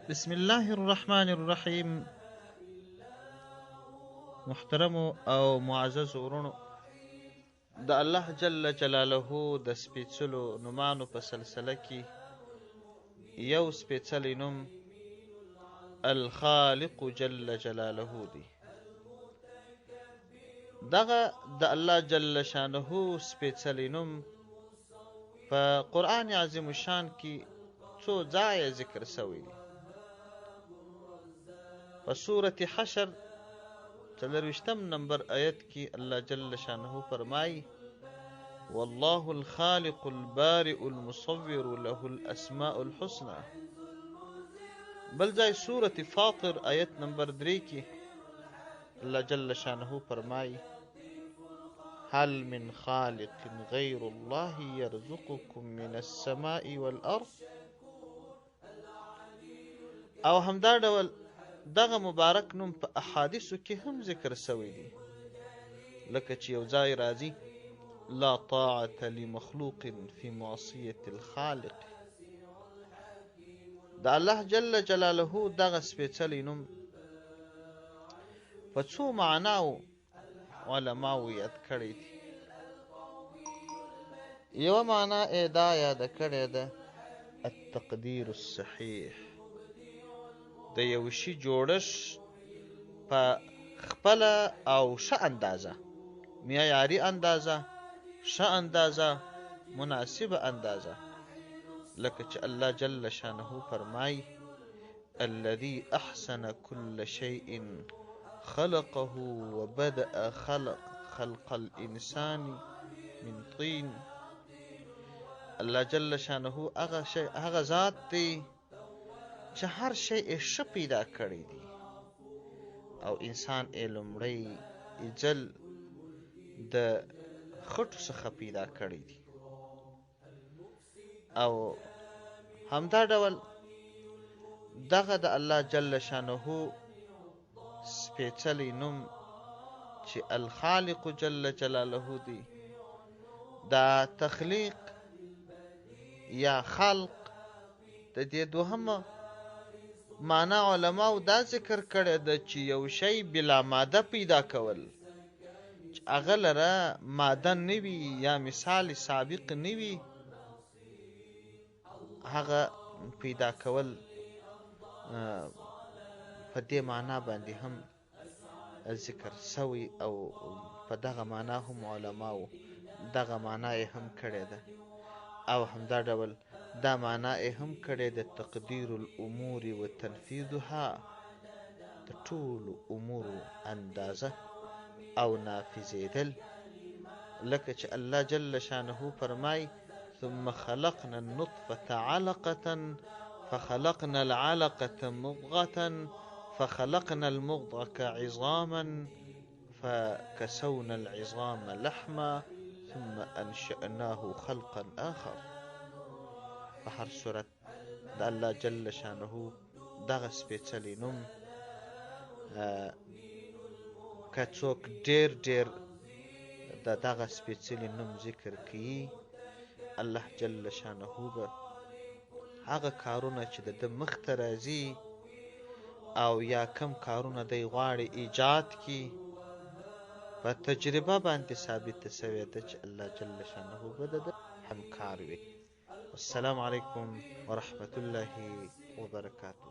بسم الله الرحمن الرحیم. محترم او معزز ورونو، د الله جل جلاله د سپېڅلو نومانو په سلسله کې یو سپېڅلی نوم الخالق جل جلاله دی. دغه د الله جل شانه سپېڅلی نوم په قرآن عظیم الشان کې څو ځایه ذکر شوی دی. په سورة حشر څلورویشتم نمبر آیت کې الله جل شانه فرمایي: والله الخالق البارئ المصور له الاسماء الحسنى. بل ځای سورة فاطر آیت نمبر 3 کې الله جل شانه فرمایي: هل من خالق غير الله يرزقكم من السماء والارض. او همدا ډول دغه مبارک نوم په احادیثو کې هم ذکر شوی دی، لکه چې یو ځای راځي: لا طاعة لمخلوق فی معصیة الخالق. د الله جل جلاله دغه سپېڅلی نوم په څو معناو علماو یاد کړی دی. یوه معنا یې دا یاده کړې ده: التقدیر الصحیح، د یو شي جوړښت په خپله او ښه اندازه، معیاري اندازه، ښه اندازه، مناسبه اندازه، لکه چې الله جل شانه فرمایي: الذي احسن كل شيء خلقه وبدأ خلق خلق الانسان من طين. الله جل شانه هغه شی، هغه ذات دی چې هر شی یې ښه پیدا کړی دی او انسان یې لومړی ځل د خټو څخه پیدا کړی دی. او همدا ډول دغه د الله جل شانه سپېڅلی نوم چې الخالق جل جلاله دی، دا تخلیق یا خلق د دې دوهمه معنا علماو دا ذکر کړې ده چې یو شی بلا ماده پیدا کول، چې هغه لره ماده نه وي یا مثال سابق نه وي، هغه پیدا کول، په دې معنا باندې هم ذکر شوی او په دغه معنا هم علماو دغه معنا یې هم کړې ده. او همدا ډول دا معنا یې هم کړې ده: تقدیر الامور و تنفیذها، د ټولو امورو اندازه او نافذېدل، لکه چې الله جل شانه فرمای: ثم خلقنا النطفة علقة فخلقنا العلقة مضغة فخلقنا المضغة عظاما فكسونا العظام لحما ثم انشأناه خلقا آخر. په هر صورت د الله جل شانه دغه سپېڅلی نوم که څوک ډېر ډېر د دغه سپېڅلي نوم ذکر کوي، الله جل شانه به هغه کارونه چې د ده مخ ته راځي او یا کم کارونه دی غواړي ایجاد کی، په تجربه باندې ثابته سوې ده چې الله جل شانه به د ده همکار وي. والسلام علیکم ورحمة الله وبرکاته.